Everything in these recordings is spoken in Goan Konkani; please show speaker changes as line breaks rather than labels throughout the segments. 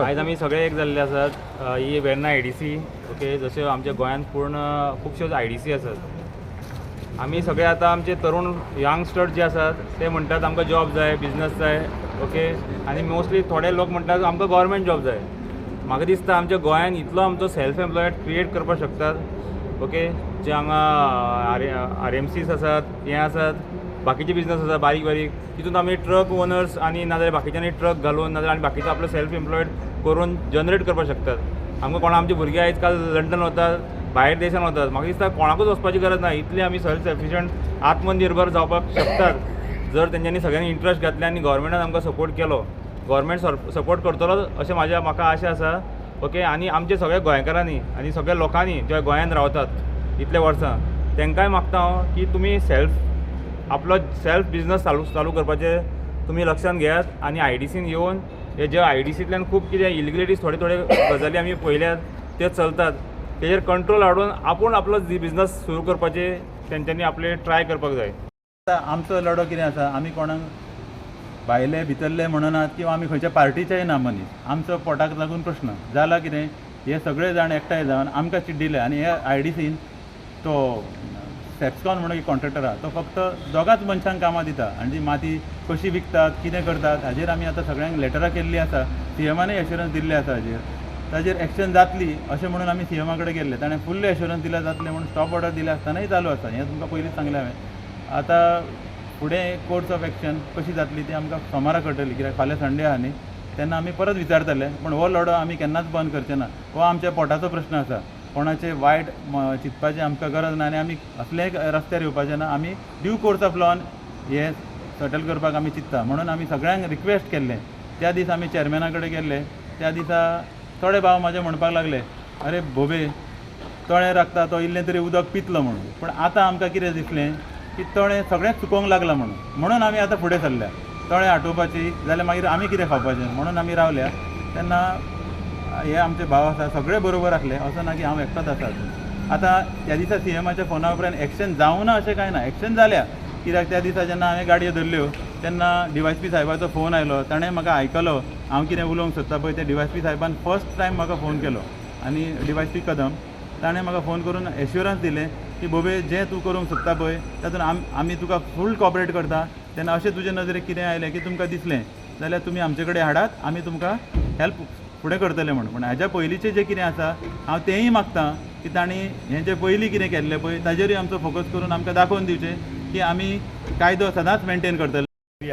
आयज आमी सगळे एक जाल्ले आसात. ही वेर्ना IDC, okay, जशें आमच्या गोंयांत पूर्ण खुबश्यो IDC आसात. आमी सगळे आतां आमचे तरुण यंगस्टर्स जे आसात ते म्हणटात आमकां जॉब जाय, बिजनस जाय, ओके. आनी मोस्टली थोडे लोक म्हणटात आमकां गव्हर्मेंट जॉब जाय. म्हाका दिसता आमच्या गोंयांत इतलो आमचो सेल्फ एम्प्लॉयड क्रिएट करपाक शकतात, ओके. जे हांगा RMCs आसात, हें आसात, बाकीचे बिजनस आसा बारीक बारीक, तितून आमी ट्रक ओनर्स आनी नाजाल्यार बाकीच्यांनी ट्रक घालून नाजाल्यार आनी बाकीचो आपलो सेल्फ एम्प्लॉयड करून जनरेट करपाक शकतात. आमकां कोणा आमचे भुरगे आयज काल लंडन वतात, भायर देशान वतात. म्हाका दिसता कोणाकूच वचपाची गरज ना, इतले आमी सेल्फ सफिशियंट आत्मनिर्भर जावपाक शकतात जर तेंच्यांनी सगळ्यांनी इंट्रस्ट घातले आनी गव्हर्मेंटान आमकां सपोर्ट केलो. गव्हर्मेंट सपोर्ट करतलो अशें म्हाका आशा आसा, ओके. आनी आमचे सगळ्या गोंयकारांनी आनी सगळ्या लोकांनी जे गोंयांत रावतात इतले वर्सां तेंकांय मागता हांव की तुमी सेल्फ आपलो सेल्फ बिजनस चालू करपाचें तुमी लक्षांत घेयात आनी IDCन येवन हे जे IDCंतल्यान खूब कितें इलिगलिटीज थोडे थोडे गजाली आमी पळयल्यात त्यो चलतात, तेजेर कंट्रोल हाडून आपूण आपलो बिजनस सुरू करपाचें तेंच्यांनी आपले ट्राय करपाक जाय.
आतां आमचो लढो कितें आसा, आमी कोणाक भायले भितरले म्हणनात किंवा आमी खंयच्या पार्टीचेय ना मनीस, आमचो पोटाक लागून प्रश्न जाला कितें, हे सगळे जाण एकठांय जावन आमकां चिड्डिले. आनी हे IDCन तो सेप्सकॉन म्हणून एक कॉन्ट्रॅक्टर आहा, तो फक्त दोगांच मनशांक कामां दिता आनी ती माती कशी विकतात कितें करतात हाजेर आमी आतां सगळ्यांक लेटरां केल्लीं आसा. CMानय एश्युरन्स दिल्लें आसा हाजेर, ताजेर एक्शन जातली अशें म्हणून आमी CMा कडेन गेल्ले. ताणें फुल्ल एश्युरन्स दिल्या जातलें म्हणून स्टॉप ऑर्डर दिलें आसतनाय चालू आसा. हें तुमकां पयलींच सांगलें हांवें. आतां फुडें कोर्स ऑफ एक्शन कशी जातली ती आमकां सोमारा कळटली, कित्याक फाल्यां संडे आहा न्ही, तेन्ना आमी परत विचारतले. पूण हो लढो आमी केन्नाच बंद करचे ना. हो आमच्या पोटाचो प्रश्न आसा, कोणाचे वायट चिंतपाचें आमकां गरज ना आनी आमी असलेय रस्त्यार येवपाचें ना. आमी ड्यू कोर्स ऑफ लॉन हे सेटल करपाक आमी चिंत्ता म्हणून आमी सगळ्यांक रिक्वेस्ट केल्लें. त्या दीस आमी चेअरमॅना कडेन गेल्ले, त्या दिसा थोडे भाव म्हाजे म्हणपाक लागले, अरे भोबे तळें राखता तो इल्लें तरी उदक पितलो म्हणून. पूण आतां आमकां कितें दिसलें की तळें सगळेंच सुकोवंक लागलां म्हणून, म्हणून आमी आतां फुडें सरल्या. तळें आटोवपाची जाल्यार मागीर आमी कितें खावपाचें म्हणून आमी रावल्या. तेन्ना हे आमचे भाव आसा सगळे बरोबर आसले, असो ना की हांव एकटोच आसा. आतां त्या दिसा CMाच्या फोना उपरांत एक्शन जावं ना अशें कांय ना, एक्शन जाल्या. कित्याक त्या दिसा जेन्ना हांवें गाडयो धरल्यो तेन्ना DYSP साहेबाचो फोन आयलो, ताणें म्हाका आयकलो हांव कितें उलोवंक सोदता पळय तें. DYSP साहेबान फर्स्ट टायम म्हाका फोन केलो आनी DYSP Kadam ताणें म्हाका फोन करून एश्युरन्स दिलें की बोबे जें तूं करूंक सोदता पळय तातूंत आमी तुका फूल कॉपरेट करता. तेन्ना अशें तुजे नदरेक कितें आयलें की तुमकां दिसलें जाल्यार तुमी आमचे कडेन हाडात, आमी तुमकां हेल्प फुडें करतले म्हणून. पूण हाज्या पयलींचें जें कितें आसा हांव तेंय मागता की तांणी हें जें पयलीं कितें केल्लें पळय ताजेरूय आमचो फोकस करून आमकां दाखोवन दिवचें की आमी कायदो सदांच मेनटेन करतले.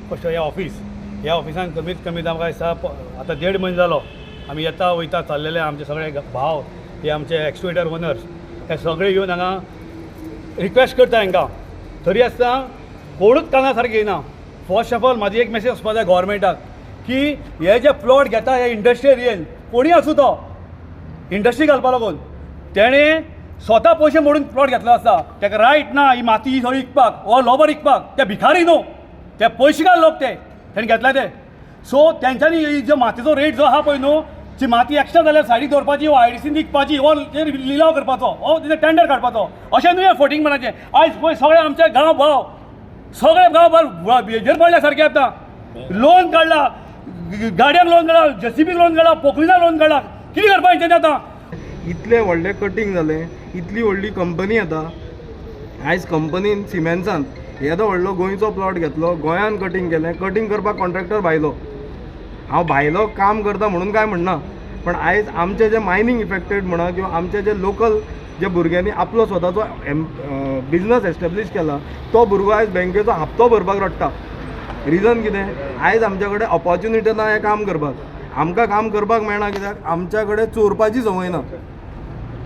फस्ट हे ऑफिस, ह्या ऑफिसान कमीत कमी आमकां दिसता आतां 1.5 म्हयनो जालो आमी येता वयता चाललेले. आमचे सगळे भाव हे आमचे एक्सक्युएटर ओनर्स हे सगळे येवन हांगा रिक्वेस्ट करता हांकां, तरी आसतना कोणूच काना सारकें येना. फर्स्ट ऑफ ऑल म्हाजी एक मेसेज वचपा जाय गव्हर्मेंटाक की हे जे प्लॉट घेता हे इंडस्ट्री एरियेन कोणूय आसूं तो इंडस्ट्री घालपा लागून तेणें स्वता पयशे मोडून प्लॉट घेतलो आसा, ताका रायट ना ही माती सगळी विकपाक वो लोबर विकपाक. ते भिकारी न्हू, ते पयशेकार लोक, ते तेणें घेतला ते. सो तेंच्यांनी जो मातयेचो रेट जो आहा पळय न्हू, जी माती एक्स्ट्रा जाल्यार सायडीक दवरपाची वो IDCन विकपाची वो लिलाव करपाचो वो तेजेर टेंडर काडपाचो, अशें न्हू हें फोटिंगपणाचें. आयज पळय सगळे आमचे गांव भाव सगळे गांव भाव हेजेर पडल्या सारके. आतां लोन काडला, गाडयांक लोन काडला, जेसीबीक लोन काडला, पोकलिना लोन काडला, कितें करपाचें तेणें आतां?
इतलें व्हडलें कटींग जालें, इतली व्हडली कंपनी येता आयज कंपनीन सिमेन्सान येदो व्हडलो गोंयचो प्लॉट घेतलो, गोंयान कटींग केलें. कटींग करपाक कॉन्ट्रॅक्टर भायलो, हांव भायलो काम करता म्हणून काय म्हणना, पण आयज आमचे जे मायनींग इफेक्टेड म्हणा किंवा आमचे जे लोकल जे भुरग्यांनी आपलो स्वताचो बिजनस एस्टेब्लीश केला तो भुरगो आयज बँकेचो हप्तो भरपाक रडटा. रिजन कितें? आयज आमच्या कडेन ऑपॉर्च्युनिटी ना हें काम करपाक. आमकां काम करपाक मेळना कित्याक आमच्या कडेन चोरपाची संवय ना.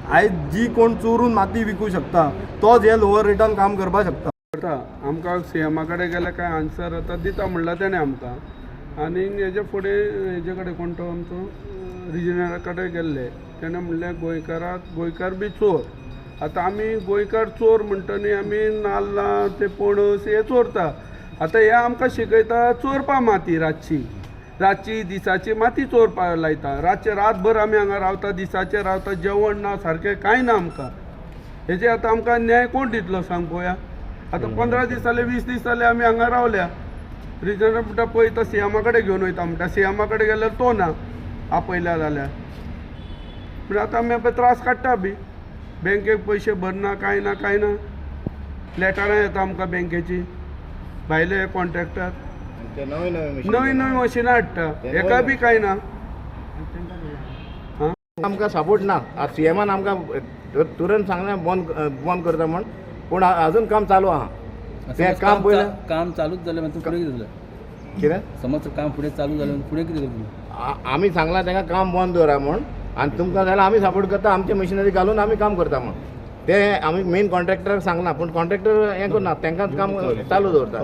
आयज जी कोण चोरून माती विकूं शकता तोच हे लोवर रेटान काम करपाक शकता.
आमकां CMा कडेन गेल्यार कांय आन्सर आतां दिता म्हणला तेणें आमकां. आनी हेजे फुडें हेजे कडेन कोण तो आमचो रिजनरा कडेन गेल्ले, तेणें म्हणलें गोंयकाराक गोंयकार बी चोर. आतां आमी गोंयकार चोर म्हणटा न्ही, आमी नाल्लां ते पणस हे चोरता. आतां हे आमकां शिकयता चोरपा माती, रातची रातची दिसाची माती चोरपा लायता. रातचे रातभर आमी हांगा रावता, दिसाचे रावता, जेवण ना सारकें कांय ना आमकां. हेजे आतां आमकां न्याय कोण दितलो सांग पळोवया. आतां 15 दीस जाले, 20 दीस जाले आमी हांगा रावल्या. रिजनर म्हणटा पळयता सीएमा कडेन घेवन वयता म्हणटा, सीएमा कडेन गेल्यार तो ना. आपयल्या जाल्यार. पूण आतां आमी पळय त्रास काडटा बी, बँकेक पयशे भरना, कांय ना कांय ना. लेटरां येता आमकां बँकेची, भायले कॉन्ट्रॅक्टर
नवी नवी
नवी नवी मशिनां हाडटा, हेका बी कांय ना.
आमकां सपोर्ट ना. सीएमान आमकां तुरंत सांगलें बंद बंद करता म्हण, पूण अजून काम चालू आहा. तें काम पयलें
काम चालूच जालें, मागीर फुडें कितें जालें?
कितें
समज काम फुडें चालू जालें, फुडें कितें करतलें?
आमी सांगलां तांकां काम बंद दवरा म्हण, आनी तुमकां जाल्यार आमी सपोर्ट करता, आमचे मशिनरी घालून आमी काम करता म्हण. ते आमी मेन कॉन्ट्रॅक्टराक सांगलां, पूण कॉन्ट्रॅक्टर हें करना, तांकांच काम चालू दवरता.